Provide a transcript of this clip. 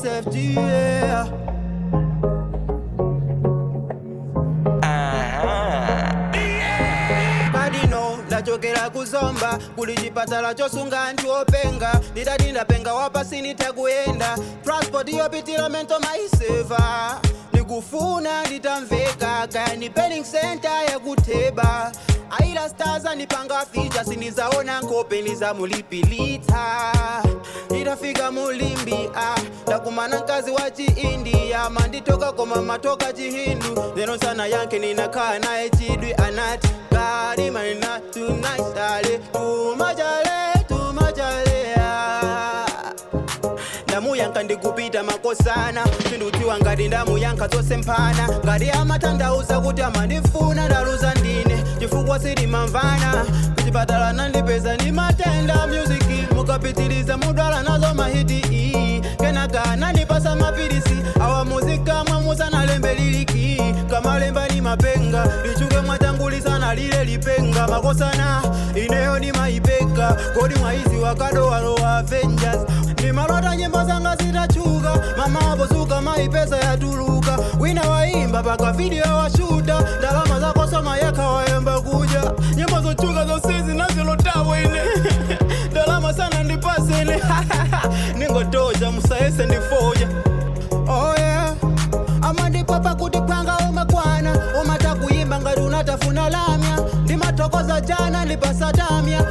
SFG, yeah. Kadino ndachokera kuzomba kuli chipatala chosunga anthu openga ndidati ndapenga wapasi nditakuyenda transport yopitira mento maiseva ndikufuna nditamveka kaya ni penning center yakutheba aila stars andipanga feature sindizaona nkhope ndizamulipilitsa nditafika mulimbi ndakumana mkazi wa chiindia manditoka koma matoka chihindu lero sana yanke ninakhala naye chidwi anati kali maina tunaisale tumajale tumajale ah. Ndamuyankha ndikupita makosana sindikudziwa ngati ndamuyankha zonse mphana ngati amatanthauza kuti amandifuna ndaluza ndine chifukwa sitimamvana kuchipatala nandipeza ndi matenda music mukapitiliza mudwala nazo mahiti iyi kenaka nandipasa mapilisi awa muzika mwamusanalembe liliki kamalemba ni mapenga lichuke mwatangulisana lile lipenga makosana ineyo ni maipeka kodi mwaizi wakadowalowa Avengers ndimalota nyimbo zanga zitachuka mama apozuka maipesa yatuluka wina waimba paka video washuta ndalama zakosoma yekha wayemba kuja nyimbo zochuka zonsezi nazilotawo ine ndalama sana ndipasene ningotoja musayese ndifoja oh yeah amandipapa kuti phanga umakwana umata kuyimba ngati unatafuna lamya ndimathokoza jana ndipasatamya